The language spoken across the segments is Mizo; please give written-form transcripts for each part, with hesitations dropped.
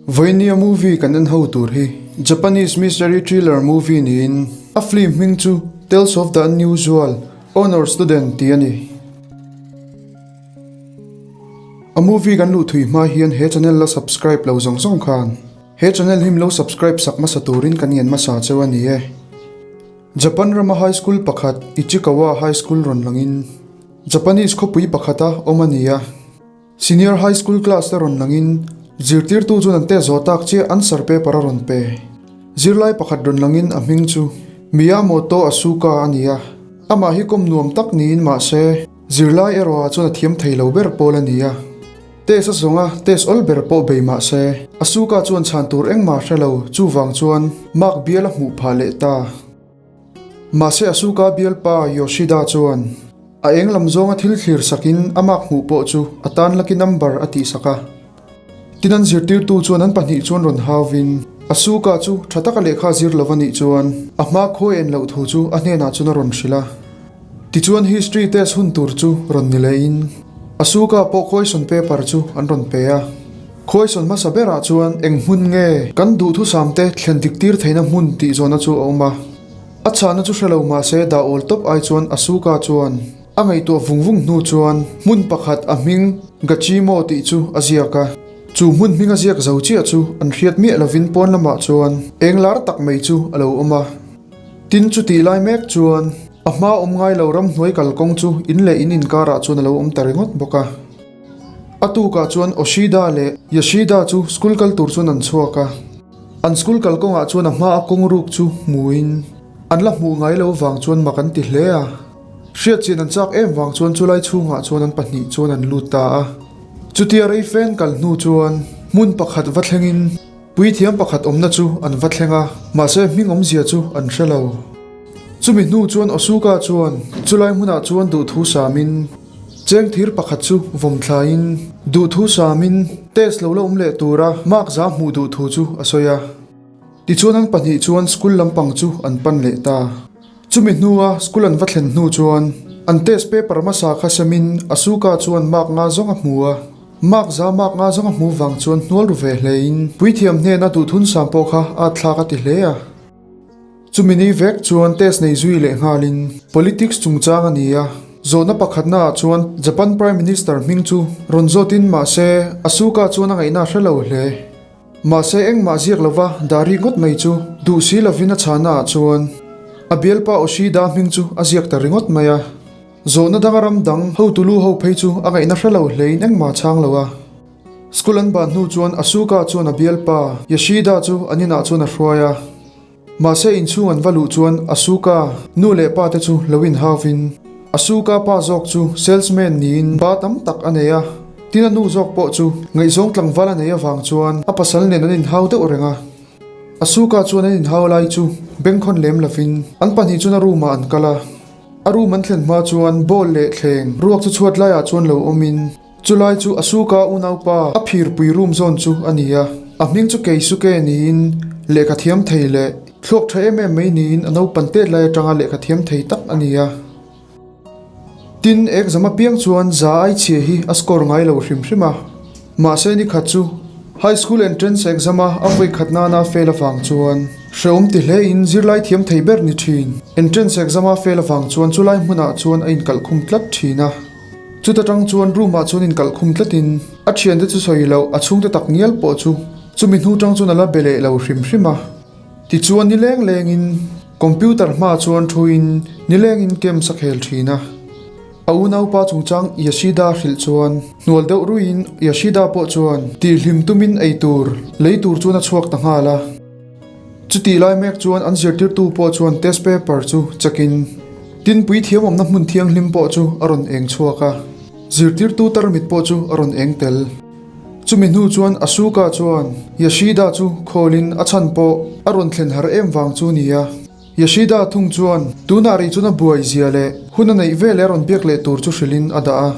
Vawinia movie kan en ho tur hi Japanese mystery thriller movie niin a film hming chu Tales of the Unusual Honor Student tih a ni. A movie kan luh thui hma hian he channel la subscribe lo zawng zawng khan he channel hi milo subscribe sak hmasa turin kan ngen hmasa cheu a ni e. Japan rama high school pakhat Ichikawa High School rawn langin Japanese khawpui pakhata awm a ni a. Senior High School class te rawn langin zirtirtu chuan an test zawh tak chiah answer paper a rawn pe. Zirlai pakhat rawn langin a hming chu Miyamoto Asuka a ni a, amah hi kawm nuam tak niin mahse zirlai erawh ah chuan a thiam thei lo ber pawl a ni a. Test a zawng a, test awl ber pawh bei mahse Asuka chuan chhan tur engmah hre lo, chuvang chuan mark bial a hmuh phah leh ta. Mahse Asuka bialpa Yoshida chuan a eng lam zawnga thil thlir sakin a mark hmuh pawh chu a tan lucky number a tihsak a. Tin an zirtirtu chuan an pahnih chuan rawn hauvin Asuka chu tha taka lehkha zir lo a nih chuan a hma khawi en loh thu chu a hnenah chuan a rawn hrilh a. Tichuan history test hun tur chu rawn ni lehin Asuka pawh question paper chu an rawn pe a. Question hmasa berah chuan eng hmun nge kan duhthusam te thlen dik tir theihna hmun tih zawhna chu a awm a. A chhahna chu hre lo mahse dah awl tawp ai chuan Asuka chuan a ngaihtuah vung vung hnu chuan hmun pakhat a hming Gachimo tih chu a ziak a. Chu hmun hming a ziak zo chiah chu an hriat miah lovin pawn lamah chuan eng lar tak mai chu a lo awm a. Tin chutih lai mek chuan a hma awm ngai lo ramhnuai kalkawng chu in leh in inkarah chuan a lo awm ta ringawt bawk a. A tukah chuan Oshida leh Yoshida chu school kal tur chuan an chhuak a. An school kalkawngah chuan a hma a kawng ruk chu hmuin an la hmuh ngai lo vang chuan mak an ti hle a. Hriatchian an chak em vang chuan chulai chhungah chuan an pahnih chuan an lut ta a. Chutia rei fen kal hnu chuan hmun pakhat va thlengin puithiam pakhat awmna chu an va thleng a, mahse hming awmzia chu an hre lo. Chumi hnu chuan Osuka chuan chulai hmunah chuan duhthu samin, Cheng thir pakhat chu vawm thlaiin duhthu samin test lo la awm leh tura mark za hmuh duhthu chu a sawi a. Tichuan an pahnih chuan school lampang chu an pan leh ta. Chumi hnua school an va thlen hnu chuan an test paper hmasa kha semin Asuka chuan mark nga zawng a hmu a. Mark za mark nga zawng a hmu vang chuan hnual ru ve hlein puithiam hnena duhthun sam pawh kha a thlak a ti hle a. Chumi ni vek chuan test nei zui leh nghalin politics chungchang a ni a, zawhna pakhatna ah chuan Japan Prime Minister hming chu rawn zawtin mahse Asuka chuan a ngaihna a hre lo hle. Mahse engmah ziak lova dah rik ngawt mai chu duh si lovin a chhana ah chuan a bialpa Oshida hming chu a ziak ta ringawt mai a. Zawhna danga ram dang hotu lu ho phei chu a ngaihna hre lo hlein engmah a chhang lo a. School an ban hnu chuan Asuka chuan a bialpa Yoshida chu an inah chuan a hruai a. Mahse inchhung an va luh chuan Asuka nu leh pa te chu lo inhauvin Asuka pa zawk chu salesman niin ba tam tak a nei a. Tin a nu zawk pawh chu ngaihzawng tlangval a nei avang chuan a pasal nen an inhau deuh reng a. Asuka chuan an inhau lai chu bengkhawn lem lovin an pahnih chuan a room ah an kal a. A room an thlen hma chuan ball leh thleng ruak chu chhuat laiah chuan lo awmin, Chulai chu Asuka unaupa a phirpui room zawn chu a ni a, a hming chu Keisuke niin lehkha thiam thei leh thluak tha em em mai niin a naupan tet lai atanga lehkha thiam thei tak a ni a. Tin, exam apiang chuan za ai chhia hi a score ngai lo hrim hrim a, mahse ni khat chu High School Entrance Exam a a vawi khat nana fail avang chuan hrehawm ti hlein zirlai thiam thei ber ni thin. Entrance Exam a fail avang chuan chulai hmunah chuan a inkalh khum tlat thin a. Chuta tang chuan room ah chuan inkalh khum tlatin a thiante chu sawi loh a chhungte tak ngial pawh chu chumi hnu tang chuan a la be leh lo hrim hrim a. Tichuan nileng lengin computer hmaah chuan thuin nilengin games a khel thin a. A unaupa chungchang Yashida hrilh chuan hnual deuh ruiin Yashida pawh chuan tihhlim tumin eitur lei tur chuan a chhuak ta nghal a. Chutih lai mek chuan an zirtirtu pawh chuan test paper chu check-in Tinpui thiamawmna hmun thianghlim pawh chu a rawn eng chhuak a, zirtirtu tarmit pawh chu a rawn eng tel. Chumi hnu chuan Asuka chuan Yashida chu khawlin a chhan pawh a rawn thlen har em vang chu ni a. Yashida thung chuan tunah rih chuan a buai zia leh hun a neih veleh a rawn biak leh tur chu hrilhin a dah a.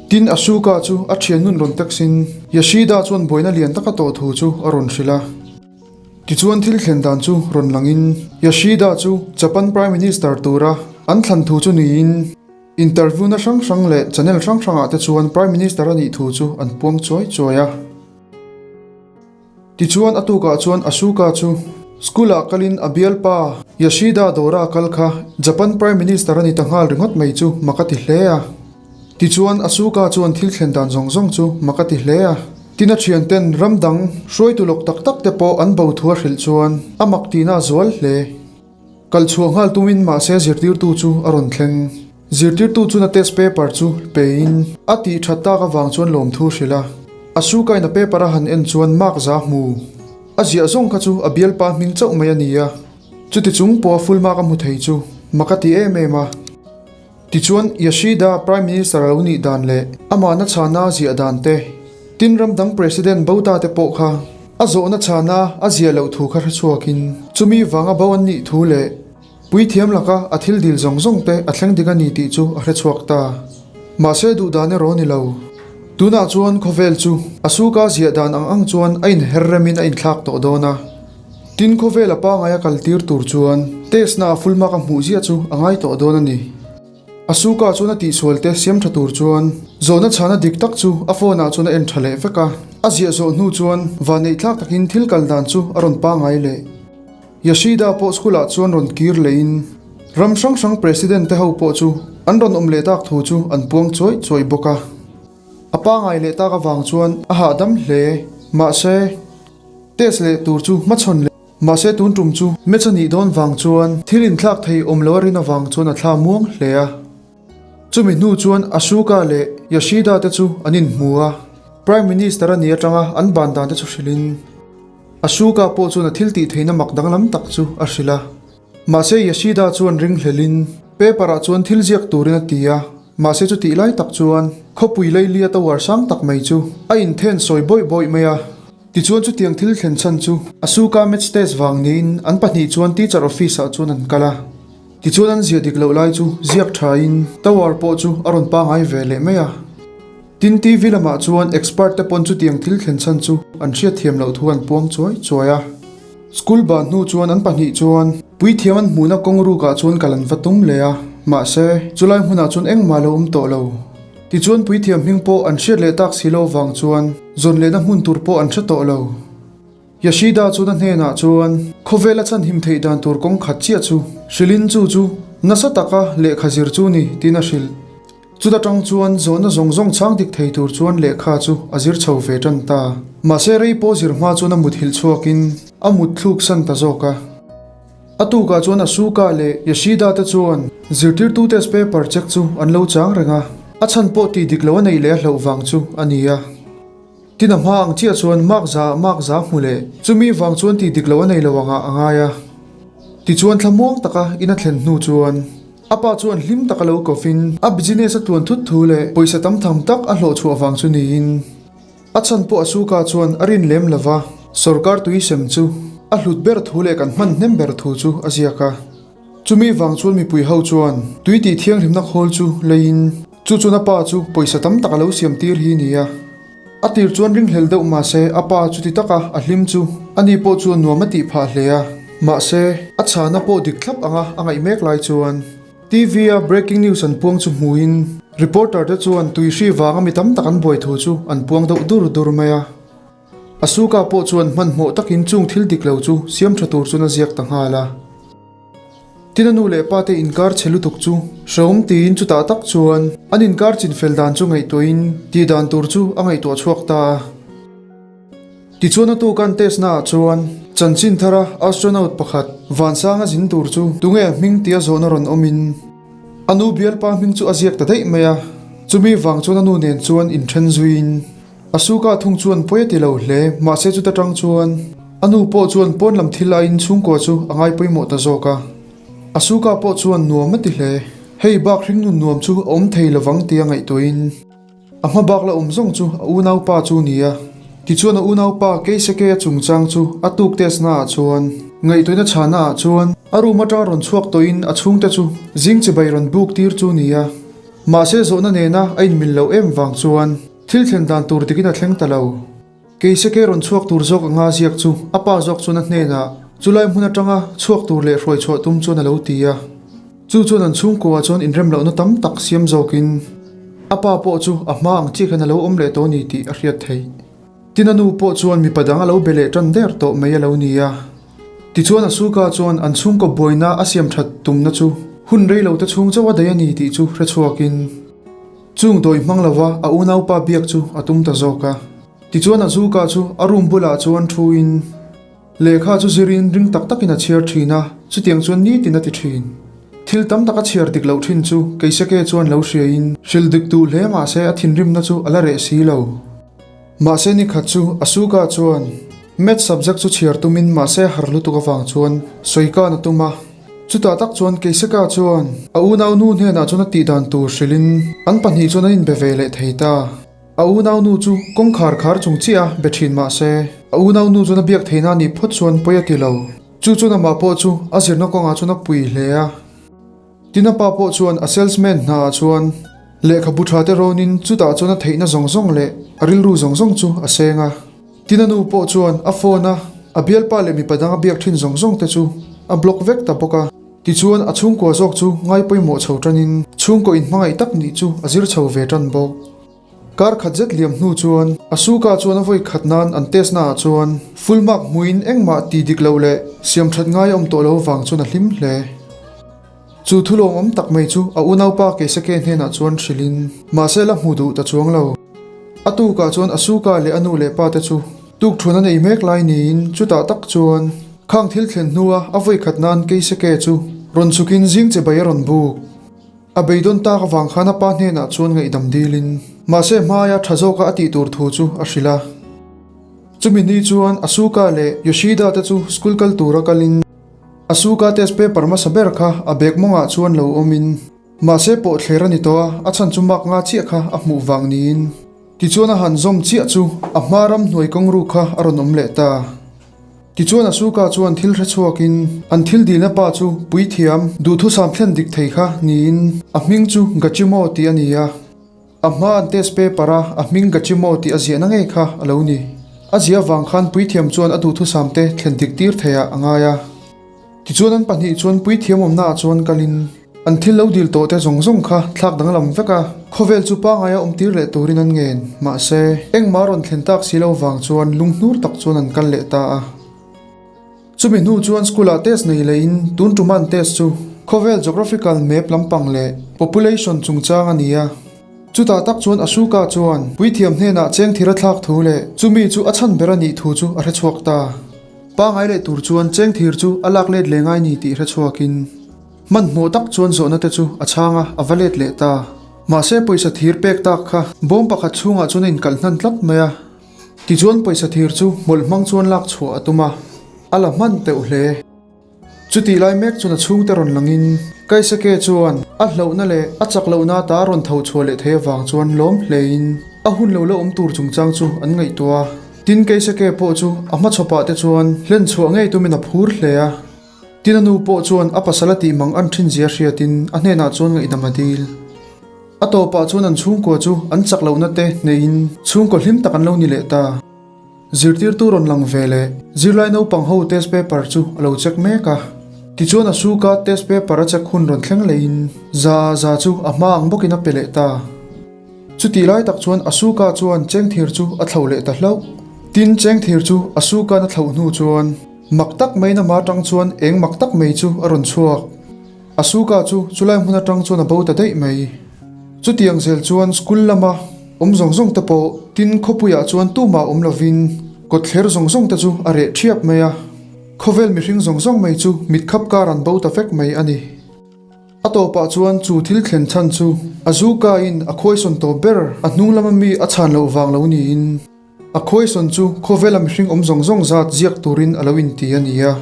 Tin, Asuka chu a thiannun rawn text-in Yashida chuan buaina lian taka tawh thu chu a rawn hrilh a. Tichuan thil thlen dan chu rawn langin Yoshida chu Japan Prime Minister tura an thlan thu chu niin interview na hrang hrang leh channel hrang hrangah te chuan Prime Minister a nih thu chu an puang chuai chuai a. Tichuan a tukah chuan Asuka chu school ah kalin a bialpa Yashida dawra a kal kha Japan Prime Minister a ni ta nghal ringawt mai chu mak a ti hle a. Tichuan Asuka chuan thil thlen dan zawng zawng chu mak a ti hle a. Tin a thianten ram dang hruaitu lawk tak tak te pawh an bo thu a hrilh chuan a mak tihna a zual hle. Kal chhuah nghal tumin mahse zirtirtu chu a rawn thleng. Zirtirtu chuan a test paper chu pein a tih that tak avang chuan lawmthu hrilh a. Asuka-in a paper a han en chuan mark za hmu. A ziah zawng kha chu a bialpa hming chauh mai a ni a. Chuti chung pawha full mark a hmu thei chu mak a ti em em a. Tichuan, Yoshida Prime Minister a lo nih dan leh amahna chhana a ziah dan te, tin ram dang President Bota te pawh kha a zawhna chhana a ziah loh thu kha hre chhuakin chumi vanga bo an nih thu leh puithiam laka a thil dil zawng zawng te a thleng dik a ni tih chu a hre chhuak ta. Mahse duhdan erawh ni lo. Tunah chuan khawvel chu a suka ziah dan ang ang chuan a inher remin a inthlak tawh dawn a. Tin khawvel a pangai a kal tir tur chuan test na a full mark a hmuh ziah chu a ngai tawh dawn a ni. Asuka chuan a tihsual te siam tha tur chuan zawhna chhana dik tak chu a phone ah chuan a en tha leh vek a. A ziah zawh hnu chuan vanneih thlak takin thil kal dan chu a rawn pangai leh. Yashida pawh school ah chuan rawn kir leh in ram hrang hrang president te ho pawh chu an rawn awm leh tak thu chu an puang chuai chuai bawk a. A pangai leh tak avang chuan a hahdam hle. Mahse. Test leh tur chu hmachhawn leh mahse tun tum chu match a nih dawn vang chuan thil inthlak thei awm lo a rin avang chuan a thla muang hle a. Chumi hnu chuan Asuka leh Yoshida te chu an inhmu a, Prime Minister a nih atanga an ban dan te chu hrilhin Asuka pawh chuan a thil tih theihna mak danglam tak chu a hrilh a. Mahse Yoshida chuan ringhlelhin paper ah chuan thil ziak turin a ti a, mahse chutih lai tak chuan khawpui leilia tower sang tak mai chu a inthen sawi bawih bawih mai a. Tichuan chutiang thil thlen chhan chu Asuka maths test vang niin an pahnih chuan teacher office ah chuan an kal a. Tichuan an ziah dik loh lai chu ziak thain tower pawh chu a rawn pangai ve leh mai a. Tin TV lamah chuan expert te pawn chutiang thil thlen chhan chu an hriatthiam loh thu an puang chuai chuai a. School ban hnu chuan an pahnih chuan puithiam an hmuhna kawng rukah chuan kal an va tum leh a, mahse chulai hmunah chuan engmah lo awm tawh lo. Tichuan puithiam hming pawh an hriat leh tak si lo vang chuan zawn lehna hmun tur pawh an hre tawh lo. Yashida chuan a hnenah chuan khawvela chhanhim theih dan tur kawng khat chiah chu hrilhin chu chu nasa taka lehkha zir chu ni tiin a hrilh. Chuta tang chuan zawhna zawng zawng chhang dik thei tur chuan lehkha chu a zir chho ve tan ta. Mahse rei pawh zir hma chuan a mut hilh chhuakin a mut thluk san ta zawk a. A tukah chuan Asuka leh Yoshida te chuan zirtirtu test paper check chu an lo chang reng a, a chhan pawh tih dik lo a neih leh a hlauh vang chu a ni a. Tin a hma ang chiah chuan mark za ah mark za hmu leh chumi vang chuan tih dik lo a nei lo angah a ngai a. Tichuan thlamuang taka in a thlen hnu chuan a pa chuan hlim taka lo kawfin a business a tluan thut thu leh pawisa tam tham tak a hlawh chhuah vang chu niin a chhan pawh Asuka chuan a rin lem lova sorkar tui sem chu a hlut ber thu leh kan hman hnem ber thu chu a ziak a. Chumi vang chuan mipui ho chuan tui tih thianghlimna khawl chu leiin chu chuan a pa chu pawisa tam tak a lo siam tir hi ni a. A tir chuan ringhlel deuh mahse a pa chuti taka a hlim chu ani pawh chuan nuam a tih phah hle a. Mahse, a chhana pawh dik thlap anga a ngaih mek lai chuan TV a breaking news an puang chu hmuin reporter te chuan tui hri vanga mi tam tak an buai thu chu an puang deuh dur dur mai a. Asuka pawh chuan hmanhmawh takin chung thil dik lo chu siam tha tur chuan a ziak ta nghal a. Tin a nu leh pa te inkar chhe lutuk chu hrehawm tiin chutah tak chuan an inkar chinfel dan chu ngaihtuahin tih dan tur chu a ngaihtuah chhuak ta a. Tichuan a tukan test naah chuan chanchin thara astronaut pakhat vansanga zin tur chu tunge a hming tia zawhna rawn awmin a nu bialpa hming chu a ziak ta daih mai a. Chumi vang chuan a nu nen chuan inthen zuiin Asuka thung chuan pawi a ti lo hle, mahse chuta tang chuan a nu pawh chuan pawn lam thil aiin chhungkua chu a ngai pawimawh ta zawk a. Asuka pawh chuan nuam a ti hle, hei bak hringnun nuam chu a awm thei lovang tia ngaihtuahin a hma bak la awm zawng chu a unaupa chu ni a. Tichuan a unaupa Keiseke a chungchang chu a tuk test naah chuan ngaihtuahna chhana ah chuan a room atanga rawn chhuak tawhin a chhungte chu zing chibai rawn buk tir chu ni a. Mahse zawhna nena a inmil loh em vang chuan Thil thlen dan tur dikin a thleng ta lo. Keiseke rawn chhuak tur zawk anga ziak chu a pa zawk chuan a hnenah chulai hmun atanga chhuak tur leh hruai chhuah tum chuan a lo ti a. Chu chuan an chhungkuaah chuan inrem lohna tam tak siam zawkin a pa pawh chu a hma ang chiah khan a lo awm leh tawh a ni tih a hriat theih. Tin a nu pawh chuan mipa dang a lo be leh tan der tawh mai a lo ni a. Tichuan Asuka chuan an chhungkaw buaina a siam that tumna chu hun rei lo te chhung chauh a daih a ni tih chu hre chhuakin chung dawi hmang lova a unaupa biak chu a tum ta zawk a. Tichuan Azuka chu a room bulah chuan thuin lehkha chu zirin ring tak takin a chhiar thin a, chutiang chuan nitin a ti thin. Thil tam tak a chhiar dik loh thin chu Keisake chuan lo hriain hrilh dik duh hle mahse a thinrimna chu a la reh si lo. Mahse ni khat chu Asuka chuan Maths subject chu chhiar tumin mahse har lutuk avang chuan sawikan a tum a. Chutah tak chuan Keisaka chuan a unaunu hnenah chuan a tihdan tur hrilhin an pahnih chuan an inbe ve leh thei ta. A unaunu chu kawngkhar khar chung chiah a be thin mahse a unaunu chuan a biak theihna a nih phawt chuan pawi a ti lo. Chu chuan amah pawh chu a zirna kawngah chuan a pui hle a. Tin a pa pawh chuan a salesman hna ah chuan lehkhabu tha te rawnin chutah chuan a theihna zawng zawng leh a rilru zawng zawng chu a seng a. Tin a nu pawh chuan a phone a a bialpa leh mipa dang a biak thin zawng zawng te chu a block vek ta bawk a. Tichuan a chhungkua zawk chu ngai pawimawh chho tanin chhungkaw inhmangaih tak nih chu a zir chho ve tan bawk. Kar khat zet liam hnu chuan Asuka chuan a vawi khat nan an test naah chuan full mark hmuin engmah ti dik loh leh siam that ngai a awm tawh lo vang chuan a hlim hle. Chu thu lawmawm tak mai chu a unaupa Keisake hnenah chuan hrilhin mahse la hmu duh ta chuang lo. A tukah chuan Asuka leh a nu leh pa te chu tukthuan a nei mek lai niin chutah tak chuan khang thil thlen hnua a vawi khat nan Keisake chu rawn chhukin zing che bai a rawn buk. A beidawn tak avang khan a pa hnenah chuan ngaihdam dilin mahse hmaia tha zawka a tih tur thu chu a hrilh a. Chumi ni chuan Asuka leh Yoshida te chu school kal tura kalin Asuka test paper hmasa ber kha a bag mawngah chuan lo awmin mahse pawh thler a ni tawh a, a chhan chu mark nga chiah kha a hmuh vang niin tichuan a han zawm chiah chu a hma ram hnuai kawngru kha a rawn awm leh ta. Tichuan Asuka chuan thil hre chhuakin an thil dilna pa chu puithiam duhthusam thlen dik thei kha niin a hming chu Gachimo tih a ni a. A hma an test paper a a hming Gachimo tih a ziahna ngei kha a lo ni. A ziah avang khan puithiam chuan a duhthusam te thlen dik tir theiah a ngai a. Tichuan an pahnih chuan puithiam awmnaah chuan kalin an thil lo dil tawh te zawng zawng kha thlak danglam vek a, khawvel chu pangaia awm tir leh turin an ngen. Mahse, engmah rawn thlen tak si lo vang chuan lunghnur tak chuan an kal leh ta a. Chumi hnu chuan school ah test nei lehin tun tuma an test chu khawvel geographical map lampang leh population chungchang a ni a. Chutah tak chuan Ashoka chuan puithiam hnenah cheng thir a thlak thu leh chumi chu a chhan ber a nih thu chu a hrechhuak ta. Pangai leh tur chuan cheng thir chu a lak let leh ngai ni tih hre chhuakin hmanhmawh tak chuan zawhna te chu a chhang a, a va let leh ta. Mahse pawisa thir pek tak kha bawm pakhat chhungah chuan a inkalh hnan tlat mai a. Tichuan pawisa thir chu hmawlh hmang chuan lak chhuah a tum a, a la hman teuh hle. Chutih lai mek chuan a chhungte rawn langin Kaisake chuan a hlauhna leh a chak lohna ata rawn tho chhuah leh thei avang chuan lawm hlein a hun lo la awm tur chungchang chu an ngaihtuah a. Tin Kaisake pawh chu a hmachhawpah te chuan hlen chhuah ngei tumin a phur hle a. Tin a nu pawh chuan a pasal a tih mang an thin zia hriatin a hnenah chuan ngaihdam a dil. A tawpah chuan an chhungkua chu an chak lohna te hneihin chhungkaw hlim tak an lo ni leh ta. Zirtirtu rawn lang ve leh zirlai naupang ho test paper chu a lo check mek a. Tichuan a suka test paper a check hun rawn thleng lehin za za chu a hma ang bawkin a pe leh ta. Chutih lai tak chuan a suka chuan chengthir chu a thlo leh ta hlauh. Tin chengthir chu a sukan a thloh hnu chuan mak tak maiin ama atang chuan eng mak tak mai chu a rawn chhuak. Asuka chu chulai hmun atang chuan a bo ta daih mai. Chutiang zel chuan school lama awm zawng zawng te pawh tin khawpuiah chuan tumah awm lovin kawtthler zawng zawng te chu a reh thiap mai a. Khawvel mihring zawng zawng mai chu mitkhap kar an bo ta vek mai a ni. A tawpah chuan chu thil thlen chhan chu Azuka in a khuaisawn tawp ber a hnung lama mi a chhan loh vang lo niin a khuaisawn chu khawvela mihring awm zawng zawng zat ziak turin a lo inti a ni a.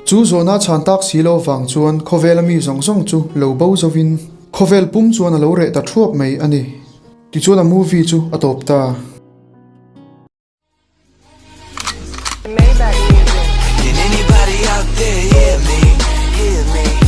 Chu zawhna chhan tak si lo vang chuan khawvela mi zawng zawng chu lo bo zovin khawvel pum chuan a lo reh ta thuap mai a ni. Tichuan a movie chu a tawp ta. Can anybody out there hear me? Hear me?